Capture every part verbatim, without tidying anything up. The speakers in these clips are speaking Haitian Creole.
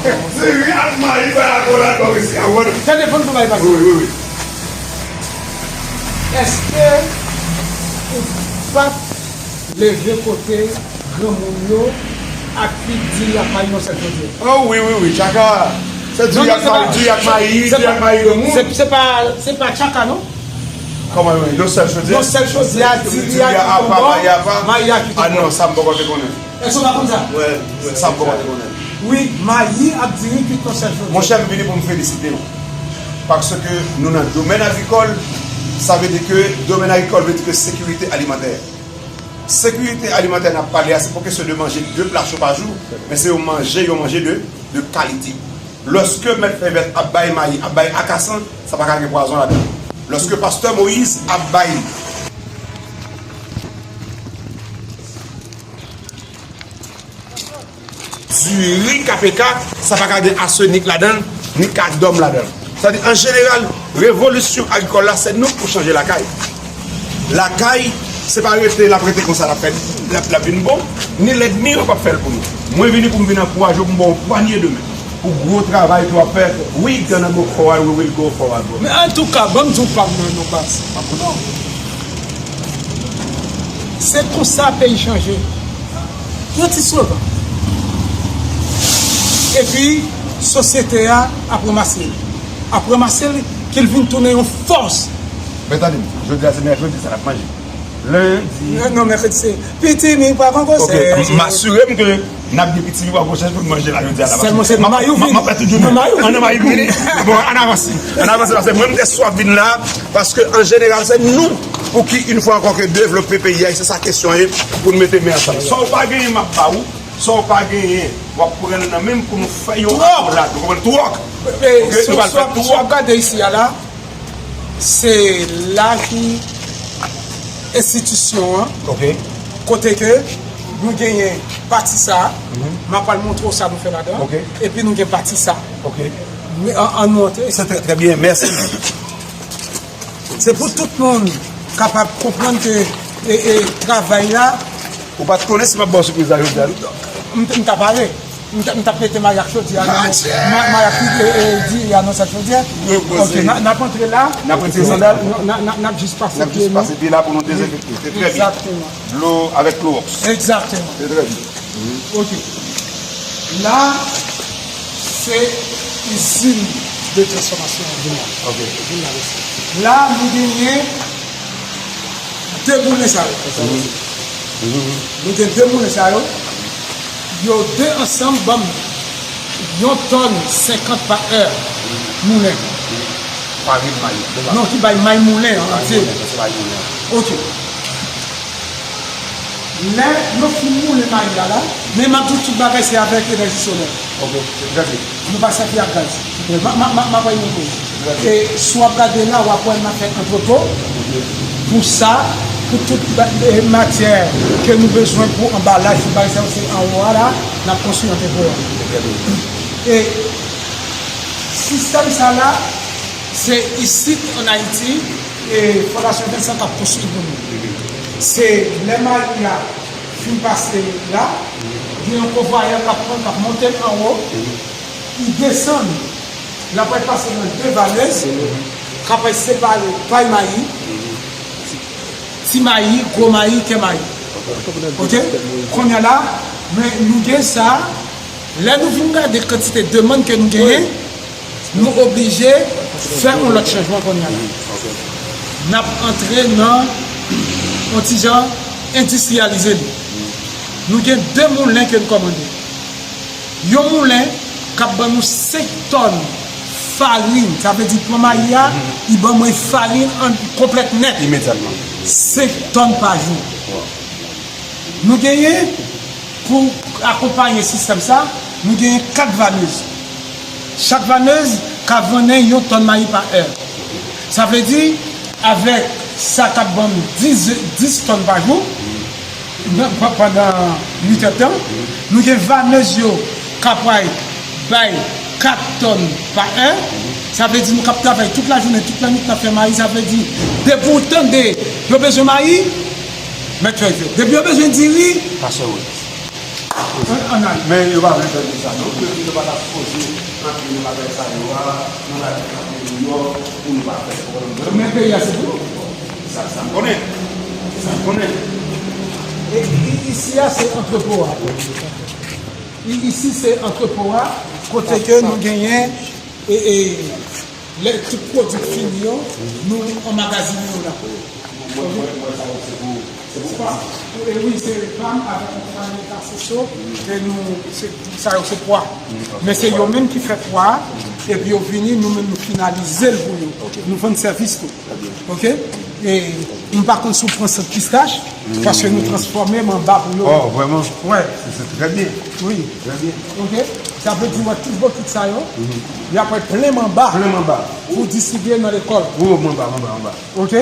Diri ak mayi bay ankò ladan isi a, ou konprann? Tande, fò n tou bay pase. Wi, wi, wi. Èske ou p ap leve kote granmoun yo ak pi diri ak mayi nan sèl kote? Oh, wi, wi, wi, tchaka. Se diri ak mayi, diri ak mayi, diri ak mayi granmoun. Se, se pa, se pa tchaka, non? Kòman, wi, yon sèl chodyè? Yon sèl chodyè, diri a ki apa, mayi apa? Mayi a ki apa? Ah non, sa m poko te konnen. Èske w pa konn sa? Wi, wi, sa m kòmanse konnen. Wi, mayi ak diri kwit nan sèl chodyè. Monchè, m vini pou m felisite w. Paske nou nan domèn agrikòl, sa vle di ke domèn agrikòl vle di ke sekirite alimantè. Sekirite alimantè n ap pale a, se pa kesyon de manje de pla cho pa jou, men se yon manje, yon manje de, de kalite. Lòske mèt fèvèt ap bay mayi, ap bay akasan, sa pa ka gen pwazon ladan. Lòske pastè Moyiz ap bay diri K P K, sa pa ka gen asenik ladan l, ni kadòm ladan l. Sa di, an jeneral, revolisyon agrikòl la, se nou k pou chanje lakay. Lakay, se pa rete, l ap rete konsa, l ap fè, l ap, l ap vin bon, ni lènmi yo p ap fè l pou nou. Mwen vini pou m vin ankouraje w, pou m ba w pwanye de men pou gwo travay ke w ap fè. We gonna go forward, we will go forward, bro. Men antouka, ban m di w pa m nan non baz. M ap koute w. Se konsa peyi chanje. Yon ti slogan. Epi, sosyete a ap ranmase l. Ap ranmase l, ke l vin tounen yon fòs. Men tande m, jodi a se mèkredi, sa n ap manje? Lendi. Non, non, mèkredi se pitimi pa pran konsèy. Ok, m asire m ke n ap gen pitimi pa pran konsèy pou n manje la jodi a la. Sèlman se nan mayi w vini. M ap fè tout jounen. Nan mayi w vini. An nan mayi m vini. Bon, ann avanse. Ann avanse, paske mwen m te swaf vin la, paske an jeneral se nou pou ki, yon fwa ankò, ke devlope peyi a, e se sa kesyon an ye, pou n mete men ansanm. Sa w pa genyen, m ap ba ou. Sa w pa genyen, w ap pran l nan men m pou nou fè yon akolad. Ou konprann? Twòk. Ok, nou pral fè twòk. Si w ap gade isi a la, se la ki enstitisyon an, kote ke nou genyen pati sa, m ap pral montre w sa nou fè ladan, epi nou gen pati sa. Men, an, an nou antre. Se trè, trè byen, mèsi. Se pou tout moun kapab konprann ke, e, e, travay la. Ou pa t konnen si m ap ba w sipriz la jodi a, non? M t, m ta pare. M t, m t ap mete mayi ak chodyè a nan, ma-, mayi ak, e, e, diri a nan sèl chodyè. Ok, n a, n ap antre la. N ap retire sandal. N a, n a, n ap jis pase pye nou. N ap jis pase pye la pou nou dezenfekte. Se trè byen. Egzakteman. Dlo avèk klowòks. Egzakteman. Se trè byen. Ok. La, se izin de transfòmasyon an vin la. Ok. Vin la, mesye. La, nou genyen de moulen sa yo. Nou gen de moulen sa yo. Yo de ansanm ban m yon tòn senkant pa è moulen. Farin mayi. Non, ki bay mayi moulen an antye. Ok. Lè yo fin moulen mayi a la, men m ap di w tout bagay se avèk enèji solè. Ok, se trè byen. Nou pa sèvi ak gaz. M a, m a, m a, m a bay yon kou. E si w ap gade la, w ap wè m ap fè antrepo pou sa, pou tout ba-, e, matyè ke nou bezwen pou anbalaj, tout bagay sa yo, se anwo a la, n ap konstwi antrepo a. E sistèm sa la, se isit ann Ayiti, e Fondasyon Vincent k ap konstwi l pou nou. Se lè mayi a fin pase la, gen yon konvwayè k ap pran, k ap monte l anwo, li desann, l ap al pase nan de vanez, k ap al separe pay mayi, ti mayi, gwo mayi, kè mayi. Ok? Kounye a la, men nou gen sa, lè nou vin gade kantite demann ke nou genyen, nou oblije fè yon lòt chanjman kounye a la. N ap antre nan yon ti jan endistriyalize li. Nou gen de moulen ke n kòmande. Yon moulen k ap ban nou senk tòn farin, sa vle di pran mayi a, li ban mwen farin an konplèt nèt. Imedyatman. Senk tòn pa jou. Nou genyen, pou akonpaye sistèm sa, nou genyen kat vanez. Chak vanez ka vannen yon tòn mayi pa è. Sa vle di, avèk sa k ap ban m dis, dis tòn pa jou, nan, pa-, pandan uit è tan, nou gen vanez yo k ap pral bay kat tòn pa è. Sa vle di nou k ap travay tout lajounen, tout lannwit, n ap fè mayi. Sa vle di, depi w tande yo bezwen mayi, mèt fè yo fè. Depi yo bezwen diri, pastè Moyiz. An, an al. Men yo pa vle tande sa, non. Yo di nou pa ta sipoze antre nan bagay sa yo a, nou pa ta kanpe deyò, pou nou pa fè pwoblèm. Men peyi a se pou nou. Sa, sa m konnen. Sa m konnen. E, i-, isi a se antrepo a. I-, isi se antrepo a, kote ke nou genyen, e, e, lè tout pwodui fini yo, nou anmagazine yo la. Mwen, mwen, mwen, sa yo se pou, se pou pam. E wi, se pam avèk yon fann kaseso, e nou, se, sa yo se pwa. Men se yo menm ki fè pwa a, epi yo vini, nou menm nou finalize l pou yo. Nou vann sèvis tou. Ok? E m pa konn si w pran sant pistach, paske nou transfòme m anba pou yo. Oh, vrèman? Wè. Se, se trè byen. Wi. Trè byen. Ok? Sa vle di, wè, tout bokit sa yo, y ap wè plen manba. Plen manba. Pou distribye nan lekòl. Oh, manba, manba, manba. Ok?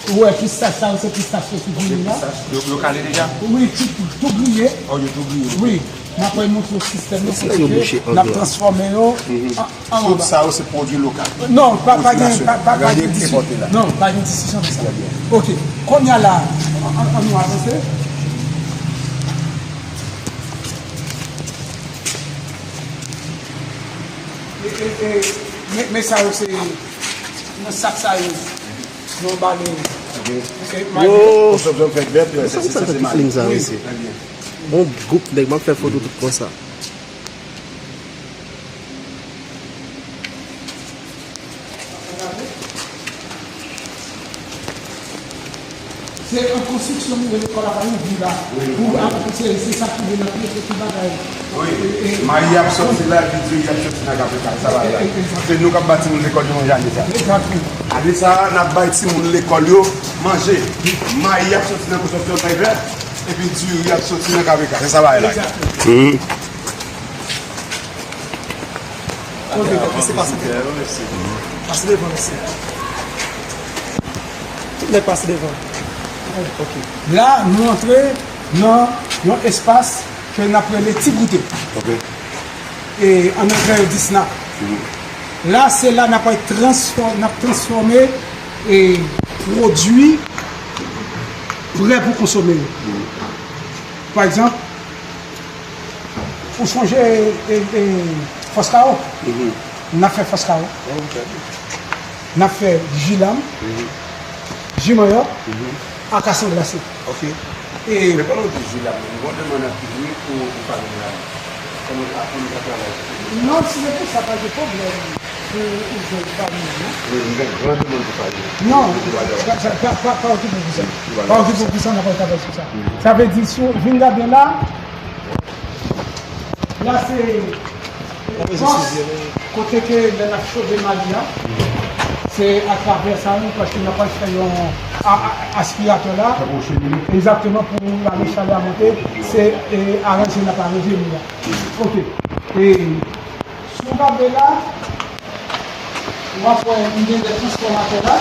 Ou wè pistach sa yo, se pistach yo ki vini la. Pistach, yo, yo kale deja? Wi, tout, tou griye. Oh, yo tou griye. Wi. N ap montre w sistèm nan, kote ke n ap transfòme yo an, an manba. Tout sa yo se pwodui lokal. Non, pa, pa gen, pa, pa, pa gen diskisyon. Non, pa gen diskisyon de sa. Ok. Kounye a la, an, an, an nou avanse. E, e, e, men, men sa yo se nan sak sa yo. Nou bale. Ok. Ok, yo. Konsòpsyon fèt vèt, se, se, se, se mayi. Wi. Bon gwoup nèg, m ap fè foto tout konsa. Se an konstriksyon nou, lekòl la pa ouvri la. Wi. Pou, a, se, se sa ki vle nan pye, se ki bagay. Wi. E, e, mayi ap sòti la, epi diri ap sòti nan kafe kay. Sa va la. E, e, e, se nou k ap ba timoun lekòl yo manje ane sa. Egzakteman. Ane sa a, n ap bay timoun lekòl yo manje. Mayi ap sòti nan konsòpsyon fèy vèt, epi diri ap sòti nan kafe kay. Se sa bagay la. Egzakteman. Kote, kote, se pase devan. Pase devan, mesye. Tout nèg pase devan. Ok. La, nou antre nan yon espas ke n ap rele Ti Goute. Ok. E, an anglè, yo di snack. La, se la n ap transfò-, n ap transfòme, e, pwodui prè pou konsome yo. Pa egzanp, ou sonje, e, e, fòs kawo? N ap fè fòs kawo. N ap fè ji lam, ji manyòk, akasan glase. Ok. E men pandan w di ji lam, gen yon demann ap vini pou, pou fanmi a. Kòman, kòman w ka travay sou li? Non, si se pou sa, pa gen pwoblèm pou ou jwenn fanmi a, non? Wi, m gen gran demann pou fanmi a. Non, pa, pa, pa, pa, pa okipe w pou sa. Pa okipe w pou sa, n ap travay sou sa. Sa vle di, si w vin gade la, la se pòs kote ke lè n ap chofe mayi a, se atravè sa menm, paske n ap al fè yon a, a, aspiratè la. Egzakteman, pou lage chalè a monte, se, e, aranje n ap aranje li la. Ok. E, si w gade la, w ap wè, m gen de transfòmatè la,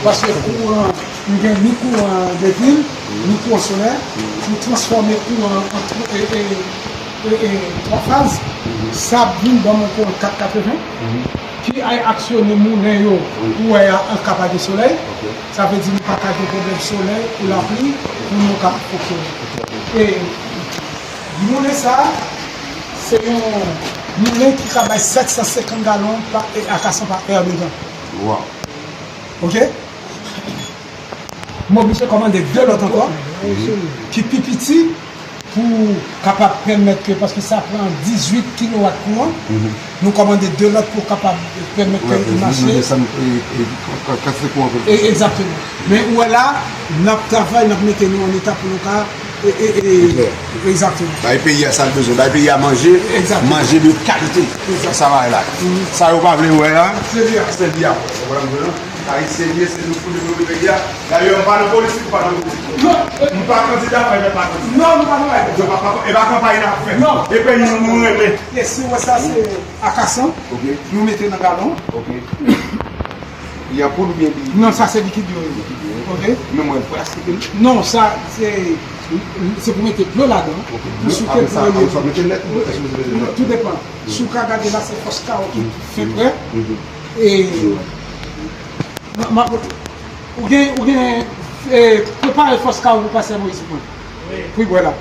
paske kouran, m gen ni kouran de pil, ni kouran solè, pou transfòme kouran an twa, e, e, e, e, twa faz. Sa ap vin ban m yon kouran kat katreven, ki ay aksyone moulen yo, ou wè a, an ka pa gen solèy. Sa vle di nou pa ka gen pwoblèm solèy ou lapli pou nou ka fonksyone. E moulen sa a, se yon moulen ki ka bay sèt san senkant galon pa, e, akasan pa è dedan. Wow. Ok? M oblije kòmande de lòt ankò, ki pi piti, pou kapab pèmèt ke, paske sa pran dizuit kilowat kouran, nou kòmande de lòt pou kapab pèmèt ke li mache. Kantite kouran ke l pran. Egzakteman. Men ou wè la, n ap travay, n ap mete nou an eta pou nou ka, e, e, e, egzakteman. Bay peyi a sa l bezwen, bay peyi a manje, manje de kalite. Sa bagay la. Sa yo pa vle wè a, se li a. Ayisyen ye, se nou pou devlope peyi a. Dayè, m pa nan politik, m pa nan politik. M pa kandida, mwen menm pa kandida. Non, nou pa nan politik. E pa kanpay n ap fè. E peyi nou, nou renmen. E si w wè sa, se akasan. Nou mete nan galon. Li an poud oubyen li? Non, sa se likid yo ye. Likid yo ye. Ok. Men mwen, pou aspike li? Non, sa, se, se pou mete dlo ladan. Ok. Pou souke, pou rele. Apre sa, mete lèt, èske w mete lèt? Tou depan. Si w ka gade la, se fòs kawo ki fè prè. E, m, m, ou gen, ou gen, e, prepare fòs kawo pou pastè Moyiz pou mwen. Wi. Pou l bwè la.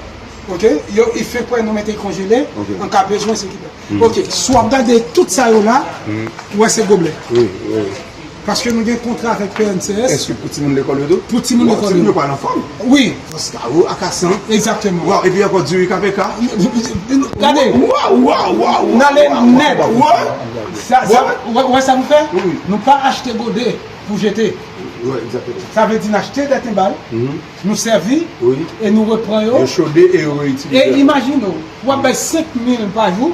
Ok, yo, i fè kwè nou mete konjele, an ka bezwen se ki bò. Ok, si w ap gade tout sa yo la, ou wè se goblè. Wi, wi. Paske nou gen kontra avèk P N C S. Èske pou timoun lekòl yo tou? Pou timoun lekòl yo. Timoun yo pral anfòm. Wi. Paske ou akasan. Egzakteman. Waw, epi ankò diri K P K. Gade. Waw, waw, waw, waw. N ale nèt. Sa, sa, wè, wè sa nou fè? Nou pa achte gode pou jete. Sa vle di n achte de tenbal, nou sèvi e nou repran yo. Yo chode e yo reyitilize. E imajine w, w ap bay senk mil pa jou,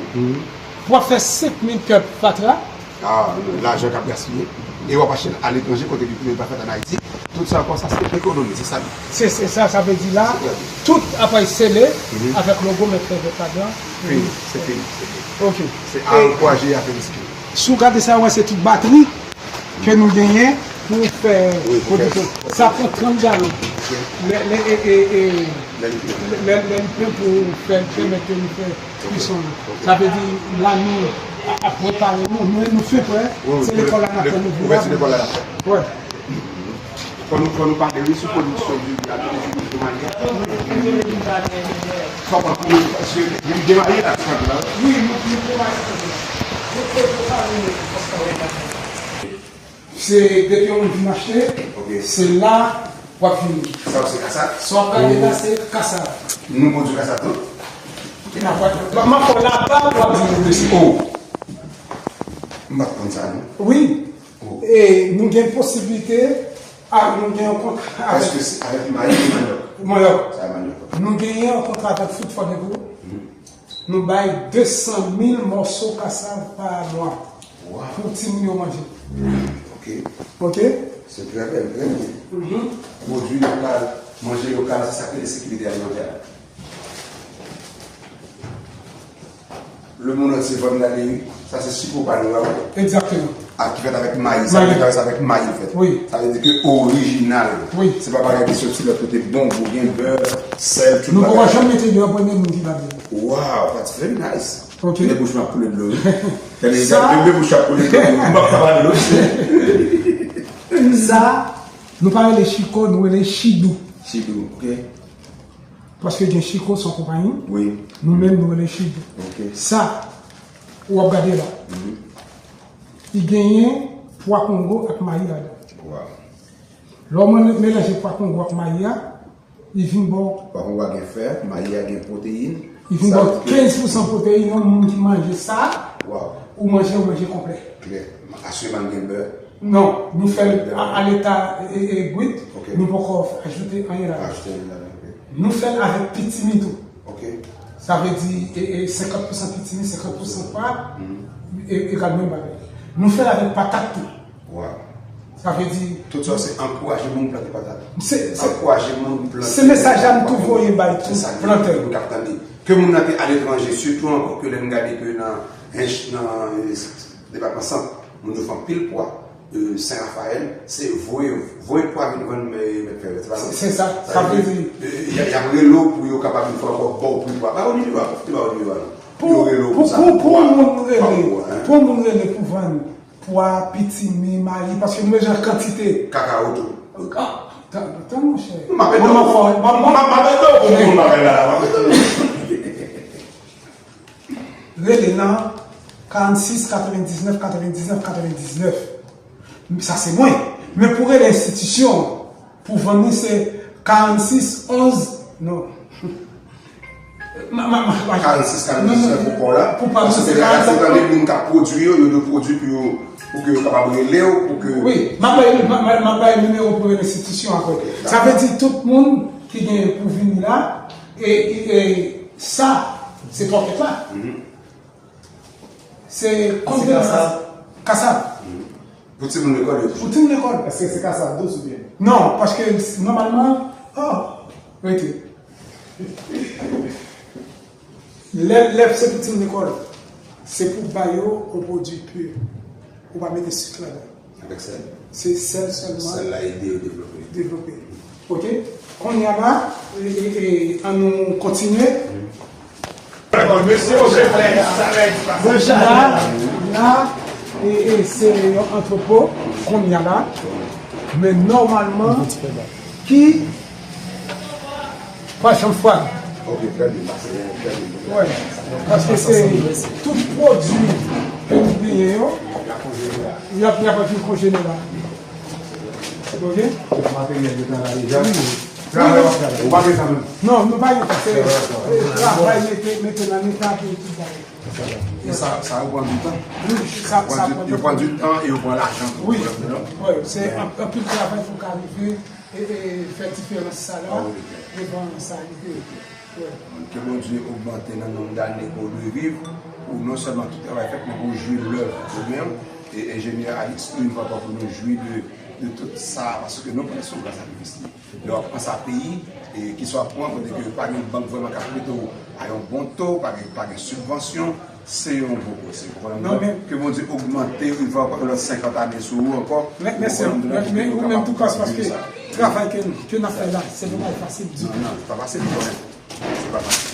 w ap fè senk mil kèp fatra. Ah, lajan k ap gaspiye. E w ap achte l aletranje kote ki pli pa fèt an Ayiti. Tout sa ankò, sa se ekonomi, se sa li. Se, se sa, sa vle di la, tout apay sele avèk logo Mèt Fèvèt ladan. Fini, se fini, se fini. Ok. Se a ankouraje e a felisite. Si w gade sa, wè se tout batri ke nou genyen pou fè pwodiksyon. Sa pran trant galon. Lè, lè, e, e, e, lè, lè li plen pou fè, pèmèt ke nou fè kwison an. Sa vle di, la nou ap prepare nou, nou, nou fè prè, se lekòl la n ap fè nou vin la. Wè. Fò nou, fò nou pale, wi, sou pwodiksyon diri a, diri pou marye. Fò w kontinye, paske nou demaye la, sa la. Wi, nou, nou demaye la. Nou prepare, paske se depi yon moun vin achte, se la w ap vini. Sa se kasav? Sa w ap gade la, se kasav. Nou pwodui kasav tou? M ap fè w laba, w ap di nou de se. Oh! M pa t konn sa, non. Wi. E nou gen posiblite, a, nou gen yon kontra avèk. Èske se avèk mayi ou manyòk? Manyòk. Sa manyòk. Nou genyen yon kontra avèk Food for the Poor. Nou bay de san mil mòso kasav pa mwa pou timoun yo manje. Ok. Ok? Se trè bèl, trè byen. Pwodui lokal, manje lokal, se sa k rele sekirite alimantè. Le monde entier vann la, wi. Sa se sipò pa nou a, wi. Egzakteman. A, ki fèt avèk mayi. Sa vle di avèk mayi, an fèt. Wi. Sa vle di ke orijinal. Wi. Se pa bagay ki soti lòt kote, bonbon, gen bè, sèl, tout bagay. Nou poko janm mete deyò premye moun ki ba nou. Wow, that's very nice. Ok. Tande bouch mwen ap koule dlo, wi. Tande, tande bouch ap koule dlo, wi. M p ap ka pale dlo, wi. Sa, nou pa rele chiko, nou rele chidou. Chidou, ok. Paske gen chiko, se yon konpayi. Wi. Nou menm, nou rele chidou. Ok. Sa, w ap gade la. Li genyen pwa kongo ak mayi ladan. Wow. Lè w mele-, melanje pwa kongo ak mayi a, li vin ba w. Pwa kongo a gen fè, mayi a gen pwoteyin. Li vin ba w kenz pousan pwoteyin, yon moun ki manje sa, ou manje, ou manje konplè. Klè. Aswivan gen bè. Non, nou fè l a, a leta e, e, e bwit, nou poko ajoute anyen ladan. Ajoute anyen ladan, ok. Nou fè l avèk pitimi tou. Ok. Sa vle di, e, e, senkant pousan pitimi, senkant pousan pwa, e, egal menm bagay. Nou fè l avèk patat tou. Wow. Sa vle di. Tout sa se ankouraje moun plante patat. Se, se, ankouraje moun plante. Se mesaj la m tou voye bay tout plantè. Moun k ap tande. Ke moun nan te aletranje, sitou ankò ke lè n gade ke nan, nan, e, depatman Sant, moun yo fè anpil pwa. E, Sen Rafayèl, se voye, voye pwa vin vann, e, Mèt Fèvèt. Se pa sa? Se sa. Sa vle di, e, y a, y ap rele w pou yo kapab vin fè ankò ba w pri pwa. Ba yo nimewo a, pwofite ba yo nimewo a, non. Pou, pou, pou, pou moun rele, pou moun rele pou vann pwa, pitimi, mayi, paske nou bezwen kantite. Kakao tou. Ah, tan, tan, monchè. M ap ede w. M ap, m ap ede w pou moun bagay la, m ap ede w. Rele nan karannsis katrevendiznèf katrevendiznèf katrevendiznèf. Sa se mwen. Men pou rele enstitisyon an, pou vann li, se karannsis onz, non. Ma, ma, ma, ma, karannsis katrevendiznèf pou pa w la. Pou pa m, paske se lè a se tande moun k ap pwodui yo, yo dwe pwodui pou yo, pou ke yo kapab rele w, pou ke. Wi, m ap bay, m ap, m ap bay nimewo pou rele enstitisyon apre. Sa vle di tout moun ki gen pou vini la, e, e, e sa, se pòkèt la. Se konbyen kasav? Kasav. Pou timoun lekòl yo toujou. Pou timoun lekòl. Èske se kasav dous oubyen? Non, paske nòmalman, oh, rete. Lè, lè se pou timoun lekòl, se pou ba yo yon pwodui pi. Ou pa mete sik ladan. Avèk sèl. Se sèl sèlman. Sèl la ede yo devlope. Devlope. Ok? Kounye a la, e, e, e, ann nou kontinye. Bon, la, la, e, e, se yon antrepo, kounye a la. Men nòmalman, ki pa chanm fwa. Ok, trè byen, paske trè byen. Wè, paske se tout pwodui ke nou genyen yo, y ap, y ap vin konjele la. Ok? Materyèl yo travay deja. Travay w ap travay. Ou pa gen sa menm. Non, nou pa gen sa. Se travay mete, mete nan eta pou tout bagay. E sa, sa yo pran du tan. Wi, sa, sa pran du tan. Yo pran du tan e yo pran lajan tou. Wi, se anpil travay pou ka rive e, e fè diferans sa la devan sa li te ye. Wi. Ke Bondye ogmante nan nonb dane ke w dwe viv, pou non sèlman tout travay fèt, men pou w jwi lèv ou menm, e enjenyè Alix, tou yon fwa ankò pou nou jwi de, de tout sa, paske nou pran sou gras sakrifis li. Lè w ap pran sa peyi, e ki sa w ap pran, kote ke pa gen bank vrèman k ap prete w a yon bon to, pa gen, pa gen sibvansyon, se yon gwo koze. Ou konprann mwen? Ke Bondye ogmante w, yon fwa ankò, yon lòt senkant ane sou ou ankò. Mèsi, men ou menm tou, paske travay ke, ke n ap fè la, se pa fasil ditou. Non, non, se pa fasil, mwen. Se pa fasil.